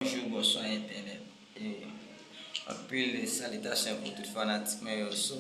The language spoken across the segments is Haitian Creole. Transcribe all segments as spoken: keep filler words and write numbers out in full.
Bonjou, bonswa entènèt. E, anpil salitasyon pou tout fanatik mwen yo. So,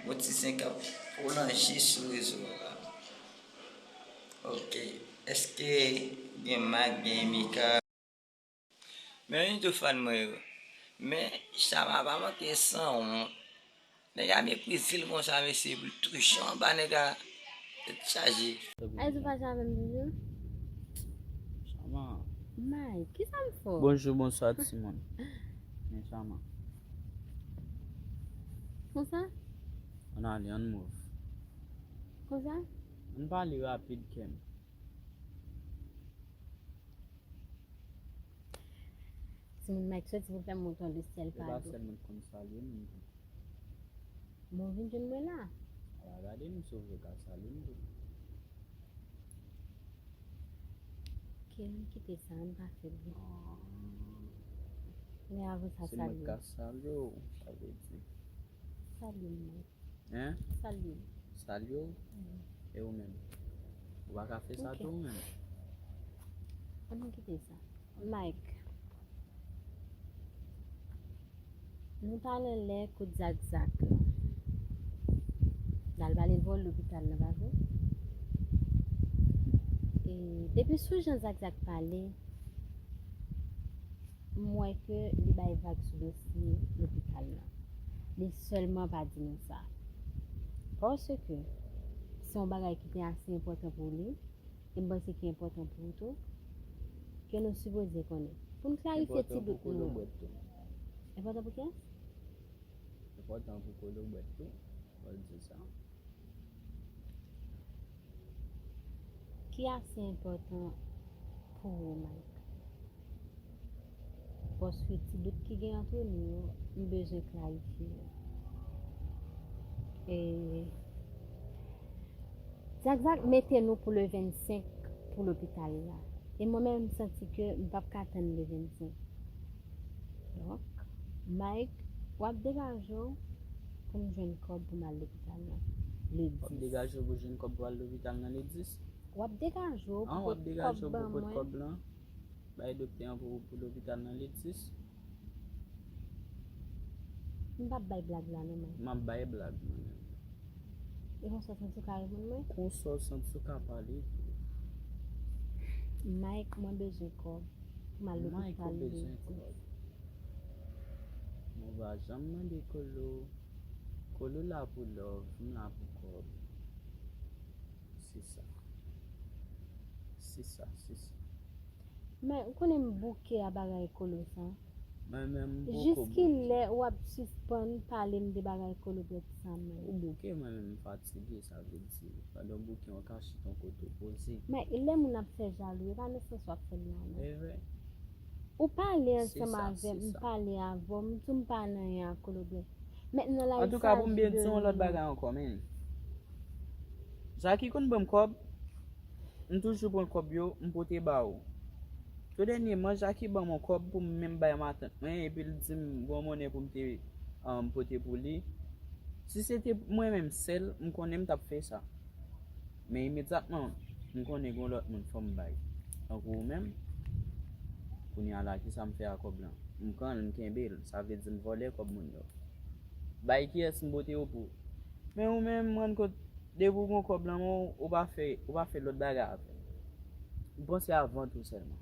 gon ti zen k ap pwolanji sou rezo a la. Ok, èske gen Mike, gen Emika? Men wi, tout fan mwen yo. Men Chama pa manke sanwont. Nèg la meprize l konsa, mesye, pou l touche anba nèg la. Tèt chaje. Ay, ou fache avè m toujou? Chama. May, kisa m fè w? Bonjou, bonswa, timoun. Men Chama. Konsa? Ann ale, ann move. Konsa? Ann pale rapid, kè m. Timoun Mike soti pou fè m monte yon lesyèl. E pa pado. Sèl mwen k konn salye moun. Bon, vin jwenn mwen la. Ala, gade m, si w vle ka salye m tou. Ok, ann kite sa, ann pa fè bri. Ah. Men avan sa, se mwen k ka salye w, sa vle di. Salye m, Mike. Hein? Salye m. Salye w? Mhm. E ou menm? Ou pa ka fè sa tou ou menm? Ann kite sa. Mike. Nou t al anlè kote Zakzak lan. N al pale l pou lopital lan, pa vre? E depi sou jan Zakzak pale, m wè ke li bay vag sou dosye lopital lan. Li sèlman pa di nou sa. Paske se yon bagay ki te ase enpòtan pou li, e m panse ki enpòtan pou ou tou, ke nou sipoze konnen. Pou n klarifye ti dout nou an. Enpòtan pou kiyès? Enpòtan pou Kolobwèt tou, fò l di sa. Ki ase enpòtan pou ou, Mike? Paske ti dout ki gen ant nou yo, m bezwen klarifye yo. E, Zakzak mete nou pou le vennsenk pou lopital la. E mwen menm, m santi ke m p ap ka tann le vennsenk. Donk, Mike, w ap degaje w pou m jwenn kòb pou m al lopital la le dis. W ap degaje w pou jwenn kòb pou al lopital nan le dis? W ap degaje w pou pot kòb ban mwen. Bay doktè an pou, pou lopital nan le dis. M p ap bay blag la non, Mike. M ap bay blag mwen menm. E konsa w santi w ka reponn mwen? Konsa w santi w ka pale tou. Mike, mwen bezwen kòb pou m al lopital le dis. Mike, ou bezwen kòb. Mwen pa janm mande Kolo. Kolo la pou love, m la pou kòb. Se sa. Se sa, se sa. Men, ou konnen m bouke a bagay Kolo sa. Mwen menm m poko bouke. Jiskilè w ap sispann pale m de bagay Kolobwèt sa, men? Ou bouke, mwen menm m fatige, sa vle di, pandan w bouke, w ka chita yon kote w poze. Men, lè moun ap fè jalou, e pa nan sans w ap fè l la, non. E vre. Ou pale ansanm avè m, m pale avè w, m di w m pa nan anyen ak Kolobwèt. Mentnan la, Antouka, pou m byen di w yon lòt bagay ankò, men. Jackie konn ban m kòb, m toujou pran kòb yo, m pote ba ou. Tou dènyèman, Jackie ban m yon kòb pou m menm bay matant mwen, epi l di m gon monnen pou m te, um, pote pou li. Si se te mwen menm sèl, m konnen m t ap fè sa. Men imedyatman, m konnen gon lòt moun fò m bay. Tankou ou menm, kounye a la, kisa m fè a kòb lan? M pran l, m kenbe l, sa vle di m vòlè kòb moun yo. Bay kiyès m pote yo pou? Men ou menm, m rann kont, depi w gon kòb lan men w, ou pa fè, ou pa fè lòt bagay avè l. Ou panse a vant ou sèlman.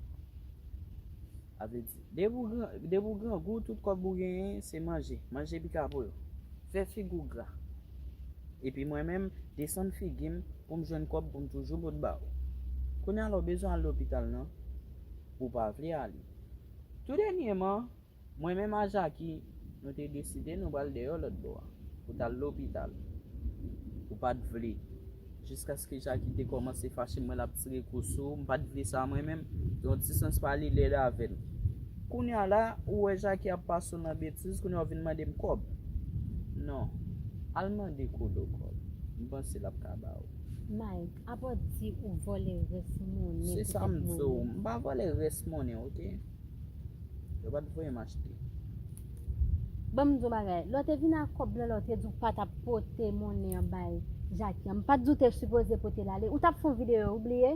Sa vle di, depi w gran, depi w grangou, tout kòb ou genyen, se manje. Manje pika pou yo. Fè figi w gra. Epi mwen menm, desann figi m pou m jwenn kòb pou m toujou pot ba ou. Kounye a la, w bezwen al lopital nan, ou pa vle ale. Tou dènyèman, mwen menm a Jackie, nou te deside nou pral dèyè lòt bò a, pou t al lopital. Ou pa t vle. Jiskaske Jackie te kòmanse fache, m wè l ap tire kou sou ou, m pa t vle sa mwen menm. Yon ti sans pale lèd avè l. Kounye a la, ou wè Jackie ap pase w nan betiz, kounye a w vin mande m kòb. Non. Al mande Kolo kòb. M panse l ap ka ba ou. Mike, apa w di ou vòlè rès monnen pou tèt mwen menm? Se sa m di w, m pa vòlè rès monnen, oke? Yo pa t voye m achte. Ban m di w bagay. Lè w te vin ak kòb lan, lè w te di w pa t ap pote monnen an bay Jackie an, m pa t di w te sipoze pote l ale? Ou t ap fè yon videyo, ou bliye?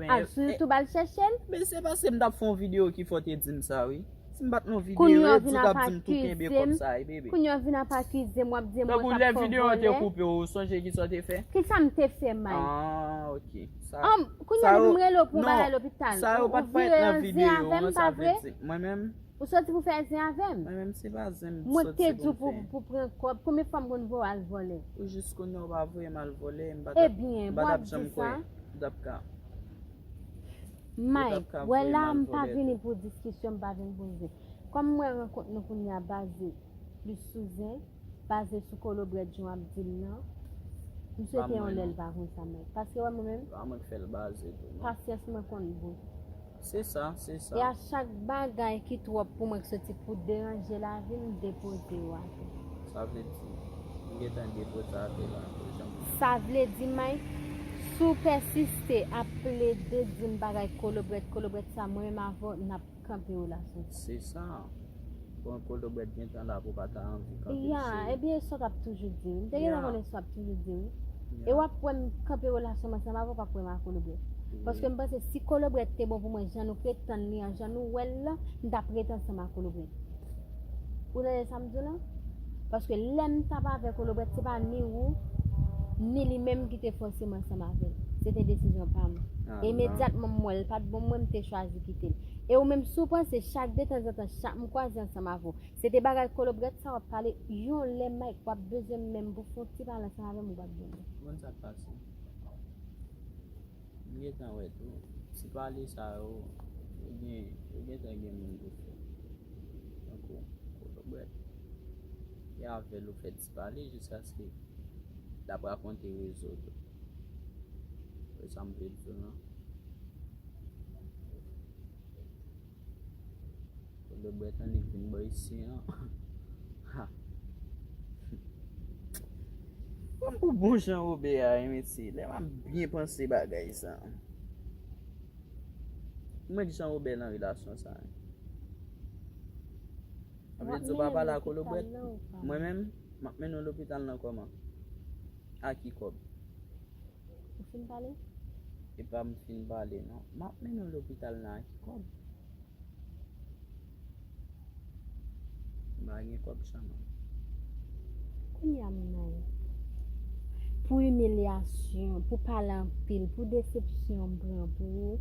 Al sou YouTube, al chèche l. Men se paske m t ap fè yon videyo ki fè w te di m sa, wi. Si m pa t nan yon videyo, e di w t ap di m tou kenbe kòb sa, e bebe. Kounye a w vin ap akize m, w ap di m mwen k ap fè w vòlè. Tankou lè videyo an te koupe, ou sonje ki sa w te fè? Kisa m te fè, Mike? Ah, ok. Sa, kounye a depi m rele w pou bagay lopital, ou vire yon zen avè m, pa vre? Mwen menm, Ou soti pou fè zen avè m? Mwen menm se pa zen m soti pou m fè. Mwen te di w pou, pou pran kòb. Konbyen fwa m konn voye w al vòlè? Ou jis konnen w pa voye m al vòlè, m pa t ap, m pa t ap janm kwè. Ebyen, w ap di sa? M t ap ka. Mike, wè la, m pa vini pou diskisyon, m pa vin pou zen. Kòm m wè rankont nou kounye a baze plis sou zen, baze sou kolobrèt jan w ap di l lan, m swete yon lè l pa konsa, Mike. Paske wè mwen menm, pa mwen k fè l baze tou, non. Pasyans mwen konn bout. Se sa, se sa. E a chak bagay ki twòp pou mwen ki soti pou deranje lavi m, m depoze yo atè. Sa vle di, m gentan depoze atè la, pou janm. Sa vle di, Mike, si w pèsiste ap plede di m bagay kolobrèt, kolobrèt sa, mwen menm avè w, n ap kanpe relasyon. Se sa. Bon, kolobrèt gentan la pou w pa ta anvi kanpe l, cheri. Ya, ebyen, e sa w t ap toujou di wi. M te gentan konnen sa w ap toujou di wi. E w ap wè m kanpe relasyon m ansanm avè w, w p ap wè m a kolobrèt. Paske m panse si kolobrèt te bon pou mwen, jan nou pretann li an, jan nou wè l lan, m t ap ret ansanm a kolobrèt. Ou tande sa m di w lan? Paske lè m t ap avè kolobrèt, se pa ni ou, ni li menm ki te fòse m ansanm avè l. Se te desizyon pa m. Emedyatman m wè l pa t bon mwen, m te chwazi kite l. E ou menm, si w panse chak detanzantan, chak m kwaze ansanm avè w, se te bagay kolobrèt sa w ap pale, yon lè, Mike, w ap bezwen m menm pou fè yon ti pale ansanm avè m, ou p ap jwenn mwen. Ou konn sa k pase? M gentan wè tou, ti pale sa yo, yo gen, yo gentan gen moun pou fè. Tankou kolobrèt, e avè l ou fè ti pale jiskaske l ap rakonte rezo tou. Se sa m vle di w lan. Kolobrèt annik vin bò isi an. Ha. Kòm pou bon jan Robè a, wi, mesye, lè m ap byen panse bagay sa. Mwen k jan Robè nan relasyon sa. Sa vle di w pa pale a kolobrèt? Mwen menm, m ap mennen w lopital nan kòman? A ki kòb? Ou fin pale? Epa m fin pale non. M ap mennen w lopital nan a ki kòb? M pa gen kòb Chama. Kounye a m nan. Pou imilyasyon, pou pale anpil, pou desepsyon m pran pou ou,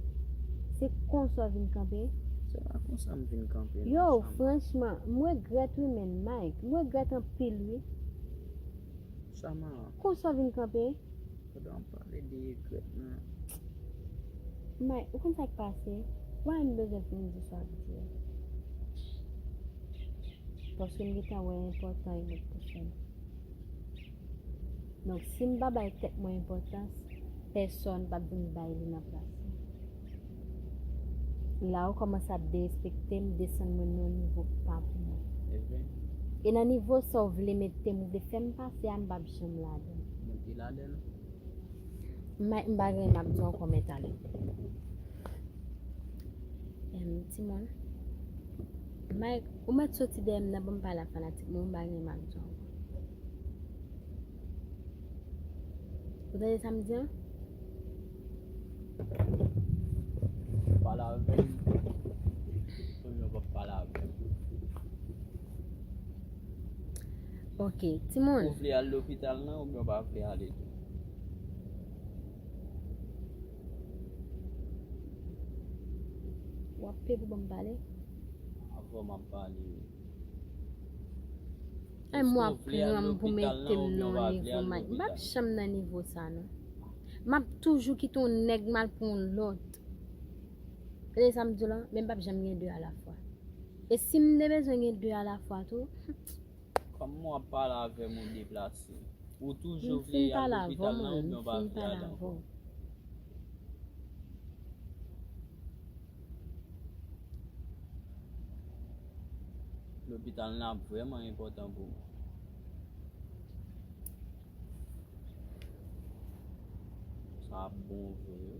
se konsa w vin kanpe? Se pa konsa m vin kanpe non, Chama. Yo, franchman, m regrèt wi, men Mike, m regrèt anpil wi. Chama. Konsa w vin kanpe? Pandan w ap pale de regrèt nan. Mike, ou konn sa k pase? Why m bezwen fin di sa w ap di a? Paske m gentan wè enpòtan yon lòt pèsòn. Donk, si m pa bay tèt mwen enpòtans, pèsòn p ap vin bay li nan plas mwen. La ou kòmanse ap derespekte m, desann mwen nan yon nivo k pa pou mwen. E nan nivo sa w vle mete m, ou vle fè m pase a, m p ap janm ladan l. Mwen te ladan l. M pa, m pa gen, m ap di w ankò, men talè. Em, timoun. Mike, ou mèt soti dèyè m nan, ban m pale a fanatik mwen, m pa gen, m ap di w ankò. Ou tande sa m di an? Pale avè m. Kounye a w p ap pale avè m. Ok, timoun. Ou vle al lopital nan oubyen w pa vle ale tou? W ap pe pou ban m pale? Avè w m ap pale wi. Ay, mwen ap pran m pou mete m nan yon nivo, Mike. M p ap janm nan nivo sa non. M ap toujou kite yon nèg m al pran yon lòt. Tande sa m di w lan, men m p ap janm gen de alafwa. E si m te bezwen gen de alafwa tou, kòman w ap pale avè m ou deplase? Ou toujou vle al lopital nan oubyen w pa vle al ankò? Lopital nan ap vrèman enpòtan pou mwen. Sa ap bon vre wi.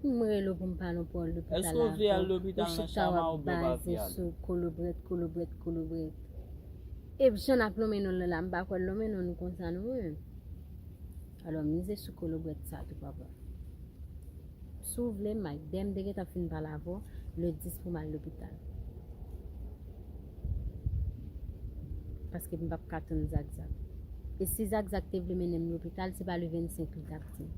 M rele w pou m pale yon pawòl lopital avè w. Ou chita w ap baze sou kolobrèt, kolobrèt, kolobrèt. E jan n ap lonmen non l la, m pa kwè l lonmen non nou konsa non wi. Alò mize sou kolobrèt sa tou papa. Si w vle, Mike, dèyè m te gentan fin pale avè w, le dis pou m al lopital. Paske m p ap ka tann Zakzak. E si Zakzak te vle mennen m lopital, se pa le vennsenk li t ap di m.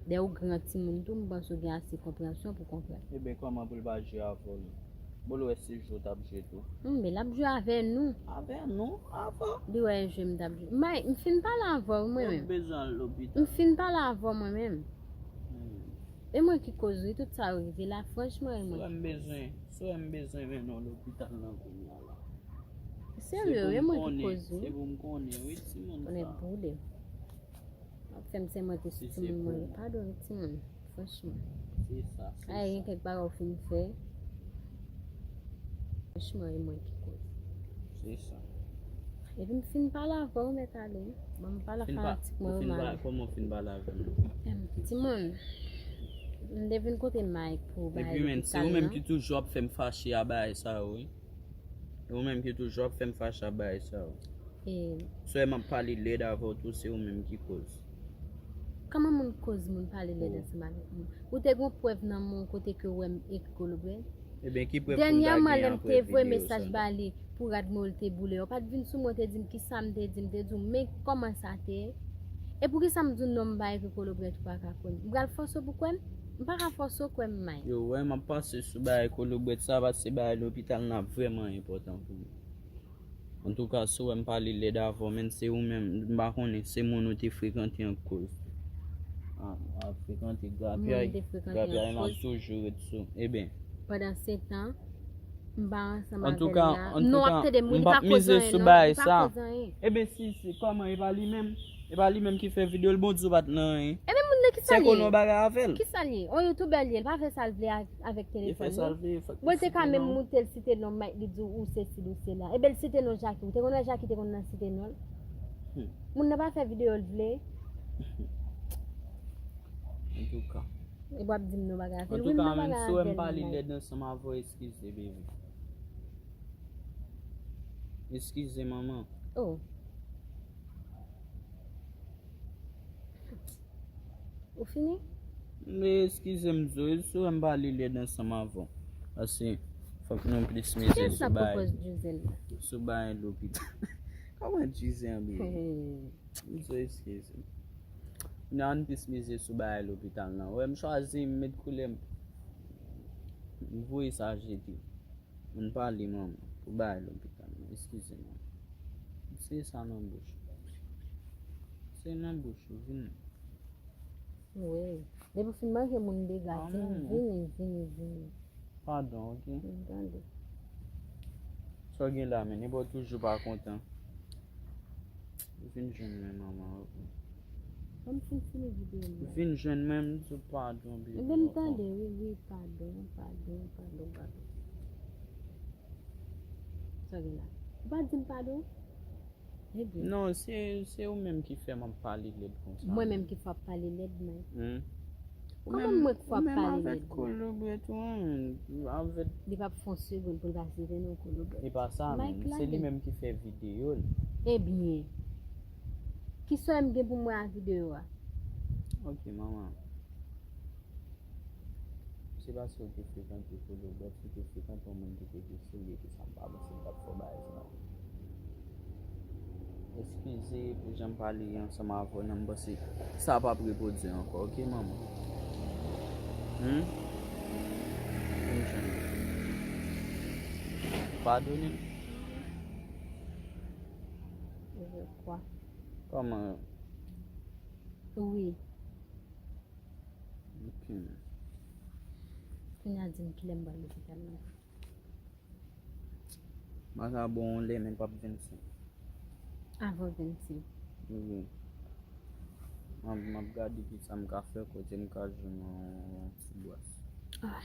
Dèyè ou gran timoun tou, m panse w gen ase konpreyansyon pou konprann. Ebyen, kòman pou l pa jwe avè w? Bon, l wè se jwe w t ap jwe tou. Hmm, men l ap jwe avè nou. Avè nou? Avè w? Li wè e jwe m t ap jwe. Mike, m fin pale avè w mwen menm. Ou bezwen al lopital. M fin pale avè w mwen menm. Hmm. E mwen ki koz wi, tout sa yo rive la, franchman, e mwen ki koz. Si w wè m bezwen, si w wè m bezwen mennen w lopital nan kounye a la. Serye, e mwen ki koz wi. Se pou m konnen, wi, timoun sa. Tonnè boule. W ap fè m sèmante sou timoun mwen. Padon, timoun. Franchman. Se sa, se sa. Ay, gen kèk bagay w fin fè. Franchman, e mwen ki koz. Se sa. Epi m fin pale avè w, mèt ale. Bon, m pale fanatik mwen yo, m ale. Kòman w fin pale avè m? Em, timoun, m te vin kote Mike pou bay lopital nan. Epi, men, se ou menm ki toujou ap fè m fache a bagay sa yo, wi. E ou menm ki toujou ap fè m fache a bagay sa yo. E sè m ap pale lèd avè w tou, se ou menm ki koz. Kòman moun koz moun pale lèd ansanm avèk moun? Ou te gon prèv nan men w kote ke w wè m ekri kolobrèt? Ebyen, ki prèv pou m ta gen apre videyo sa? Dènyèman, lè m te voye mesaj ba li pou rad mwen yo, l te boule, ou pa t vin sou mwen, ou te di m kisa m te di, m te di w, men kòman sa te ye? E poukisa m di w non m pa ekri kolobrèt ou pa ka kwè m? M pral fòse w pou kwè m? M pa ka fòse w kwè m, Mike. Yo, wè, m ap pase sou bagay kolobrèt sa, paske bagay lopital nan ap vrèman enpòtan pou mwen. Antouka, si w wè m pale lèd avè w, men se ou menm, m pa konnen, se moun ou te frekante an koz. A, w ap frekante grapyay, grapyay m ap toujou ret sou. Ebyen. Pandan se tan, m pa ansanm avè l la. Antouka, antouka, m p ap mize sou bagay sa. Ebyen, si, si, kòman, e pa li menm? E pa li menm ki fè videyo, l bon di w pa t nan anyen. Ebyen, moun nan ki sa l ye? Sè konnen w bagay avè l. Ki sa l ye? On youtubè l ye, l pa fè sa l vle a, avèk telefòn li. Li fè sa l vle, fòk li site non. Bon, l te ka menm moute l site non Mike, li di w ou sesi, ou sela. Ebyen, l site non Jackie. Ou te konn wè Jackie te konn nan site non l? Hmm. Moun nan pa fè videyo l vle. Antouka. Epi w ap di m non bagay avè l. Wi, m nan bagay avè l, Mike. Antouka, menm si w wè m pale lèd ansanm avè w, eskize, baby. Eskize, manman. Oh. Ou fini? Men eskize m, Zoe, si w wè m pale lèd ansanm avè w. Paske fòk nou plis mize sou bagay, sou bagay lopital. Kòman Gisèle anble? M Zoe, eskize m. Nan ann plis mize sou bagay lopital nan. Wè m chwazi, m met koulè m. M voye sa jete. Moun pale, manman, pou bagay lopital nan. Eskize, manman. Se sa nan bouch ou. Se nan bouch ou, vini. Wi. Depi w fin manje moun dega, vini, vini, vini. Padon, oke? M tande. Sa w gen la, men, nenpòt toujou pa kontan. Vin jwenn mwen, manman. Ban m fin fini videyo m nan. Vin jwenn mwen, m di w padon, baby. Ebyen, m tande, wi, wi, padon, padon, padon, padon. Sa gen la? Ou pa di m padon? Ebyen. Non, se, se ou menm ki fè m ap pale lèd konsa. Mwen menm ki fè w ap pale lèd, men. Hmm. Kòman mwen k fè w ap pale lèd la? Ou menm avèk kolobrèt ou an, avèk. Li p ap fè yon segonn pou l pa site non kolobrèt. E pa sa menm, se li menm ki fè videyo l. Ebyen, kisa m gen pou m wè a videyo a? Ok, manman. Se paske w te frekante kolobrèt, si w te frekante yon moun ki te pi serye ke sa, m pa panse m t ap fè w bagay sa. Eskize pou jan m pale ansanm avè w nan, m panse sa p ap repwodui ankò, oke, manman? Hmm? Vin jwenn mwen. Padone m. Je crois. Kòman? Wi. Ok. Kounye a di m kilè m pral lopital la. M a ka ba w yon lè, men p ap vennsenk. Avan vennsenk. Wi. M ap, m ap gade kisa m ka fè, kote m ka jwenn yon ti bwès. Ah.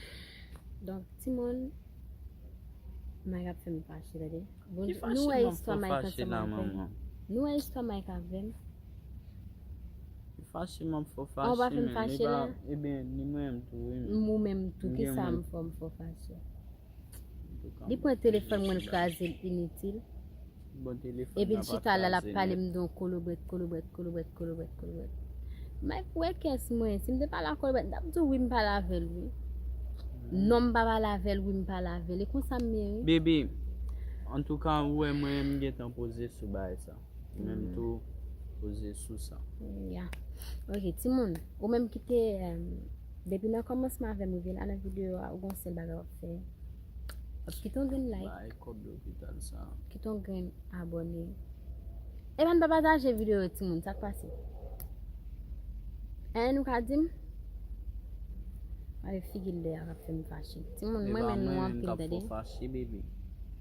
Donk, timoun, Mike ap fè m fache, tande. Bon, nou wè istwa Mike ansanm avè m. Nou wè istwa Mike avè m. Ki fache m ap fè w fache, men li pa, ebyen, ni mwen menm tou, wi, men. Ou menm tou, kisa m fè w m fè w fache? Li pran telefòn mwen, l kraze l initil. Epi l chita la, l ap pale m de yon kolobrèt, kolobrèt, kolobrèt, kolobrèt, kolobrèt. Mike wè kès mwen. Si m te pale ak Colbert, m t ap di w wi m pale avè l wi. Non, m pa pale avè l, wi m pale avè l. E konsa m ye wi. Bebe, antouka, ou wè mwen, m gentan poze sou bagay sa. Ou menm tou, poze sou sa. Ya. Ok, timoun, ou menm ki te, em, depi nan kòmansman avè m rive la nan videyo a, ou gon sèl bagay w ap fè. W ap kite yon grenn like, Bay kòb lopital sa. Kite yon grenn abòne. Epa n pa pataje videyo yo, timoun, sa k pase? Hein, nou ka di m? Gade figi l lè a k ap fè m fache. Timoun, mwen menm nou anpil, tande. Fache, bebe.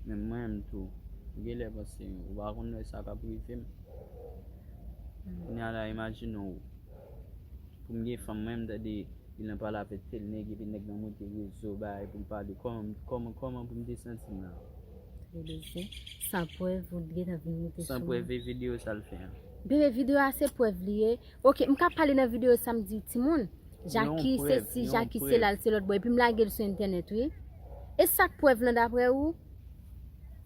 Men mwen menm tou. Ou genlè panse ou pa konn lè sa k ap rive m. Kounye a la, imajine w. Pou m gen fanm, mwen menm tande li nan pale avèk tèl nèg, epi nèg nan monte rezo, bagay pou l pale. Kòman, kòman, kòman pou m te santi m la? Bebe, san prèv, ou gentan vin monte sou mwen. San prèv, e videyo sa l fè an. Bebe, videyo a se prèv li ye. Ok, m ka pale nan videyo sa m di timoun. Jackie se si, Jackie se la, l se lòt bò. Epi m lage l sou entènèt, wi. E sa k prèv lan daprè ou?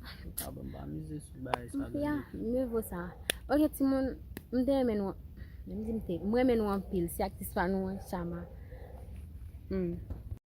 Ah bon, m pa mize sou bagay sa. Ya, mye vo sa. Ok, timoun, m te renmen nou. M di m te. M renmen nou anpil. Se aktris pa nou an, Chama. Hmm.